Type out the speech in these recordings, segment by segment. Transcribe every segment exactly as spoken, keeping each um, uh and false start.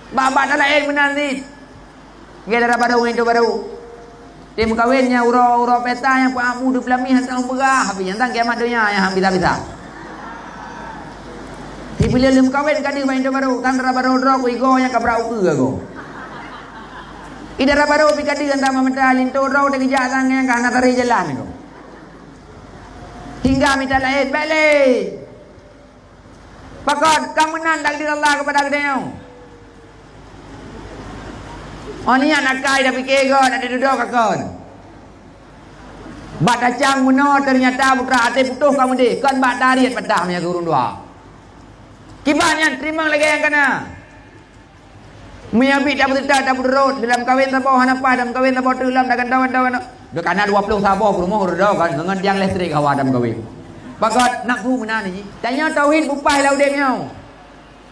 Bak-bak talaén meunan cit. Lagèe dara barô ngon intok barô. Teuh meukawen nyang uroe-uroe pesta nyang peuamu deuh peulamih hana peugah, tapi nyang tan kiamat donya nyang han bisa-bisa. Sibuleuen lheueh meukawen ka deuh bak intok barô, tan dara barô droe ku igoe nyang ka brat ukeue agoe. I dara barô pih ka deuh hana mata linto droe teukeujak sang nyang ka hana taré jalan agoe. Hingga mita laén bèk lé. Pakon ka meunan takdir Allah keupada geutanyoe. Oh, niat akai tapike goe, na didudoe ka kon. Bak tacang meunoe teunyata putra até putôh ka meudeh, kon bak tariet patah meunyoe ureueng dua. Kiban nyan teurimong lagèe nyang kana. Meunyoe bit tapeuseutôt, tapeuturot, dalam kawen saboh hana paih, dalam kawen saboh teuk lom, dak gantoe, gantoe, gantoe. Dak kana dua ploh saboh peurumoh reudoh kan, ngon tiang listrik hawa dalam kawen. Pakon nafsu meunan jih. Tanyoe tauhid beupaih lam udép nyoe.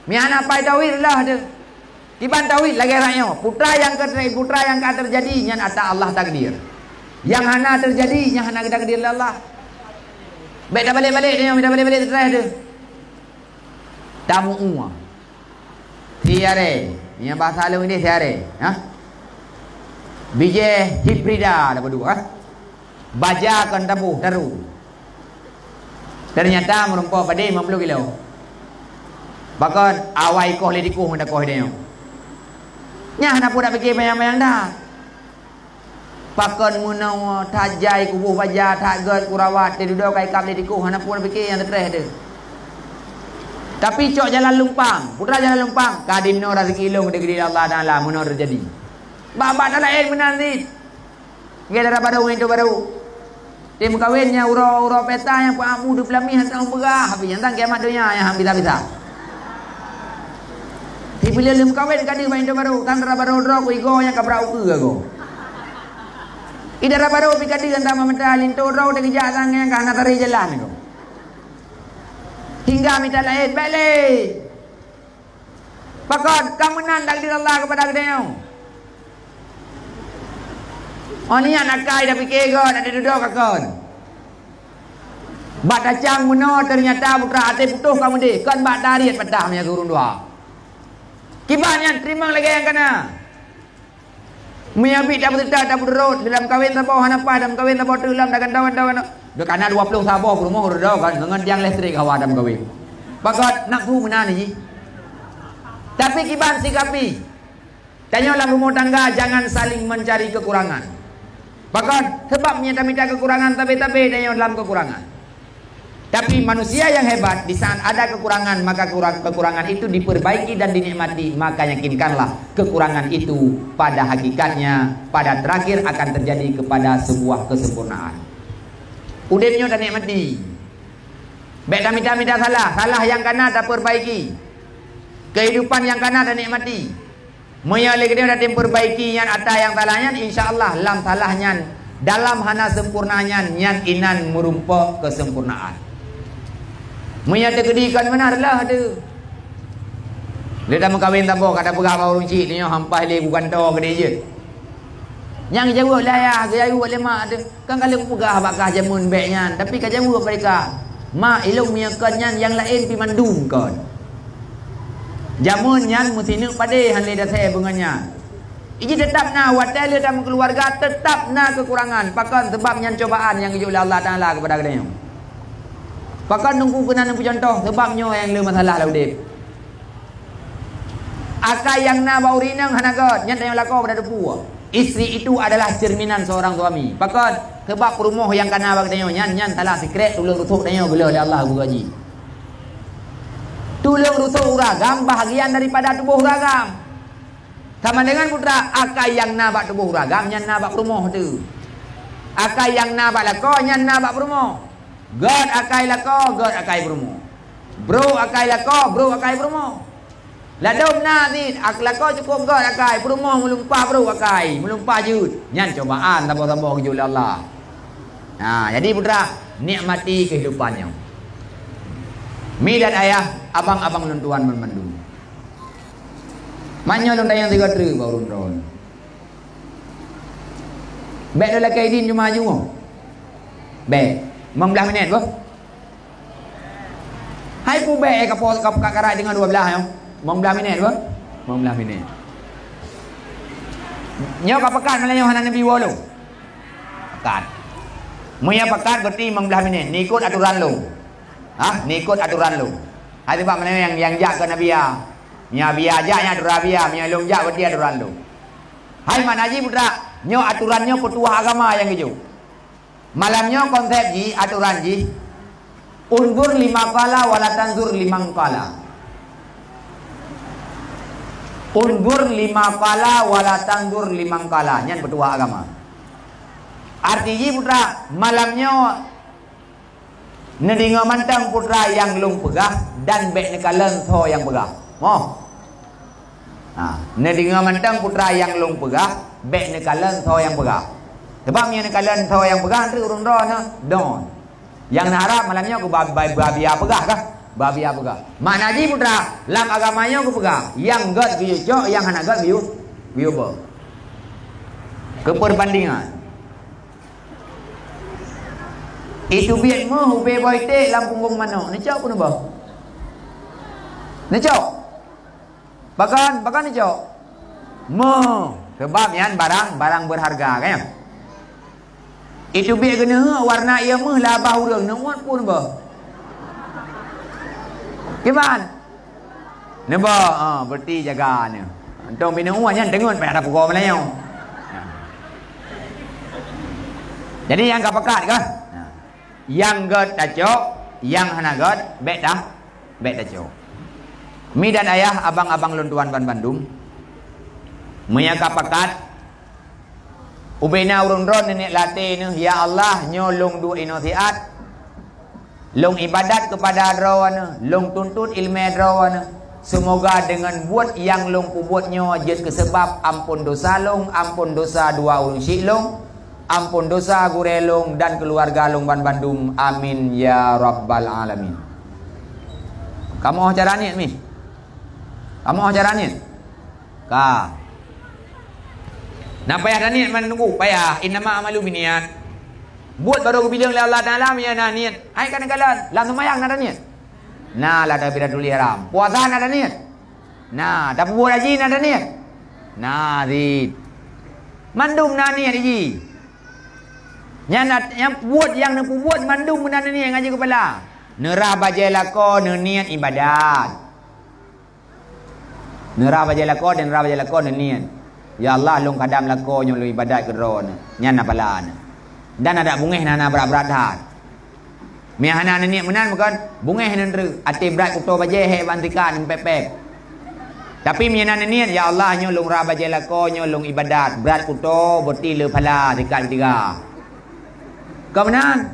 Meuhana paih tauhid reuloh teuh. Kiban tauhid lagèe rakyat nyoe. Putra nyang ka ter-, putra nyang ka teujadi nyan ata Allah takdir. Nyang hana teujadi, nyan hana geutakdir lé Allah. Bèk tabalek-balek tanyoe, bèk tabalek-balek teuh. Tamu'ue. Siaré, nyang bahasa lôn deh siaré, ha? Bijèh hibrida dak padub, ha? Baja kon taboh taru. Teunyata meurumpok padé limong ploh kilo. Pakon awai koh lé tikoh ngon takoh tanyoe. Nyan hana peue dak pike bayang-bayang dah. Pakon meunoe that jai kuboh baja, that gèt kurawat, teududoe ka ikab lé tikoh, hana peue pike nyang teutreh teuh. Tapi cok jalan lumpang, putra jalan lumpang, ka dinoe raseuki lôn digeude Allah Taala meunoe teujadi. Bak-bak talaén meunan cit. Lagèe dara barô ngon intok barô. Teuh meukawen nyang uroe-uroe pesta nyang peuamu deuh peulamih hana peugah, tapi nyang tan kiamat donya nyang han bisa-bisa. Sibuleuen lheueh meukawen ka deuh bak intok barô, tan dara barô droe ku igoe nyang ka brat ukeue agoe. I dara barô pih ka deuh hana mata linto droe teukeujak sang nyang ka hana taré jalan agoe. Hingga mita laén bèk lé. Pakon ka meunan takdir Allah keupada geutanyoe. Oh, niat akai tapike goe, na didudoe ka kon. Bak tacang meunoe teunyata putra até putôh ka meudeh, kon bak tariet patah meunyoe ureueng dua. Kiban nyan teurimong lagèe nyang kana. Meunyoe bit tapeuseutôt, tapeuturot, dalam kawen saboh hana paih, dalam kawen saboh teuk lom, dak gantoe, gantoe, gantoe. Dak kana dua ploh saboh peurumoh reudoh kan, ngon tiang listrik hawa dalam kawen. Pakon nafsu meunan jih. Tapi kiban sikapi. Tanyoe lam rumoh tangga jangan saling mencari kekurangan. Pakon, sabab meunyoe tamita kekurangan, tabé-tabé tanyoe lam kekurangan. Tapi manusia yang hebat, di saat ada kekurangan, maka kurang, kekurangan itu diperbaiki dan dinikmati, maka yakinkanlah kekurangan itu pada hakikatnya, pada terakhir akan terjadi kepada sebuah kesempurnaan. Udép nyoe tanikmati. Bèk tamita-mita salah, salah nyang kana taperbaiki. Kehidupan nyang kana tanikmati. Meunyoe lé geutanyoe tatem peurbaiki nyan atra nyang salah nyan, insya Allah lam salah nyan, dalam hana sempurna nyan, nyan inan meurumpok keusempurnaan. Meunyoe teukeudi kon meunan reuloh teuh. Lé tameukawen saboh ka tapeugah bak ureueng chik, nyoe hampai lé kugantoe keudeh jeuet. Nyang geujaweueb lé ayah, geujaweueb lé mak teuh. Kan ka lheueh peugah bak kah jameun bèk nyan, tapi ka jaweueb mereka, "Mak, ilôn meunyoe kon nyan nyang laén pih mandum kon." Jameun nyan meusineuk padé han lé dasai beungon nyan. Iji teutap na, watèe lheueh tameukeuluwarga teutap na keukurangan. Pakon? Sabab nyan cobaan nyang geujok lé Allah Taala keupada geutanyoe. Pakon Teungku keunan neupeucuntoh? Sabab nyoe nyang le masalah lam udép. Akai nyang na bak ureueng inong hana göt, nyan tanyoe lakoe bak tateupeue. Istri itu adalah cerminan seorang suami. Pakon? Sabab peurumoh nyang ka na bak geutanyoe nyan, nyan salah sikrek tuleueng rusok tanyoe geuleuh lé Allah geugaji. Tuleueng rusok ureueng agam bahagian daripada tuboh ureueng agam. Sama dengan putra, akai nyang na bak tuboh ureueng agam, nyan na bak peurumoh teuh. Akai nyang na bak lakoe, nyan na bak peurumoh. Göt akai lakoe, göt akai peurumoh. Brôk akai lakoe, brôk akai peurumoh. Ladôm na cit, ak-, lakoe cukôp göt akai, peurumoh meulumpah brôk akai, meulumpah jeuet. Nyan cobaan saboh-saboh geujok lé Allah. Ha, jadi putra, nikmati kehidupan nyoe. Mi dan ayah, abang-abang lôn tuan banmandum. Meunyoe lôn tanyong sigoe treuk bak ureueng droeneuh. Bèk lôn lakèe idin cuma aju nyoe. Bèk. Limong blah minèt boh. Hai peue bèk, eh, ka po-, ka, ka karat deungon dua blah nyoe. Limong blah minèt boh. Limong blaih minit. Nyoe ka pakat malam nyoe hana Nabi woe lôn? Pakat. Meunyoe pakat berarti limong blaih minit. Neuikot aturan lôn. Hah? Neuikot aturan lôn. Hai, sebab malam nyoe nyang, nyang jak keu Nabi ya. Meunyoe Abi ya jak, nyan aturan Abi ya. Meunyoe lôn jak, berarti aturan lôn. Hai, makna jih putra, nyoe aturan nyoe peutuah agama nyang geujok. Malam nyoe konsep jih, aturan jih, unzur lima qala wa la tanzur liman qala. Unzur lima qala wa la tanzur liman qala. Nyan peutuah agama. Arti jih putra, malam nyoe neudeungoe mantong putra nyang lôn peugah dan bék neukalon soe nyang peugah. Moh. Ha, neudeungoe mantong putra nyang lôn peugah, bék neukalon soe nyang peugah. Sebab meunyoe neukalon soe nyang peugah, nanti ureuëng droeneuh don. Nyang neuharab malam nyoe keu ba-, ba-, Abi ya peugah kah? Abi ya peugah. Makna jih putra, lam agama nyoe geupeugah, nyang gét geuyue cok, nyang hana gét geuyue, geuyue boh. Keu peubandingan. Iteubiet méuh ubé boh iték lam punggong manok, neucok peue neuboh? Neucok? Pakon, pakon neucok? Méuh, sebab nyan barang, barang beurharga, kan? Iteubiet geuneuk warna ié méuh lam babah ureuëng, neuuet peue neuboh? Kiban? Neuboh, ah, berarti jaga neuh. Untông pih neuuet nyan teungeut payah tapeugoe meulayeue. Jadi nyang ka pakat kah? Nyang gét tacok, nyang hana gét bék ta-, bék tacok. Mi dan ayah, abang-abang lôn tuan ban bandum, meunyoe ka pakat, ubé na ureuëng droeneuh niet lam até neuh, "Ya Allah, nyoe lôn duek inoe siat, lôn iébadat keupada Droeneuh, lôn tuntot iéleumé Droeneuh. Seumoga deungon buet nyang lôn peubuet nyoe jeuet keu seubab amphon desya lôn, amphon desya dua ureuëng syik lôn, amphon desya gurée lôn dan keuluwarga lôn ban bandum. Amin ya rabbal alamin." Kamoe cara niet mi? Kamoe cara niet? Ka. Na payah taniet man teungku, payah. Innama amalu binniat. Buet barô geubilang lé Allah Taala meunyoe na niet. Hai ka neukalon, lam seumayang na taniet? Na, lam takbiratul ihram. Puasa na taniet? Na, tapeubuet haji na taniet? Na, sit. Mandum na niet jih. Nyan, nyan buet nyang neupeubuet mandum meunan niet ngaji keupala. Neurhah bajée lakoe neuniet iébadat. Neurhah bajée lakoe, dan neurhah bajée lakoe neuniet, "Ya Allah, lôn khadam lakoe nyoe lôn iébadat keu Droeneuh." Nyan na pahala neuh. Dan adak beungéh na, na brat-brat that. Meunyo hana neuniet meunan, bukon beungéh neunreuk, até brat kuto bajée hék ban sikan pép-pép. Tapi meunyo na neuniet, "Ya Allah, nyoe lôn rhah bajée lakoe nyoe lôn iébadat, brat kuto beuti le phala sikan tiga." Ka meunan?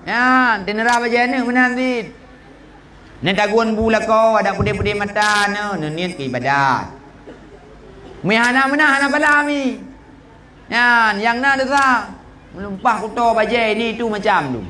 Nyan, teuneurhah bajée neuh meunan cit. Neutagun bu lakoe, adak peudeh-peudeh mata neuh, neuniet keu iébadat. Meunyo hana meunan, hana pahala mi. Nyan, nyang na desya. Meulumpah kuto bajée ini itu macam tu.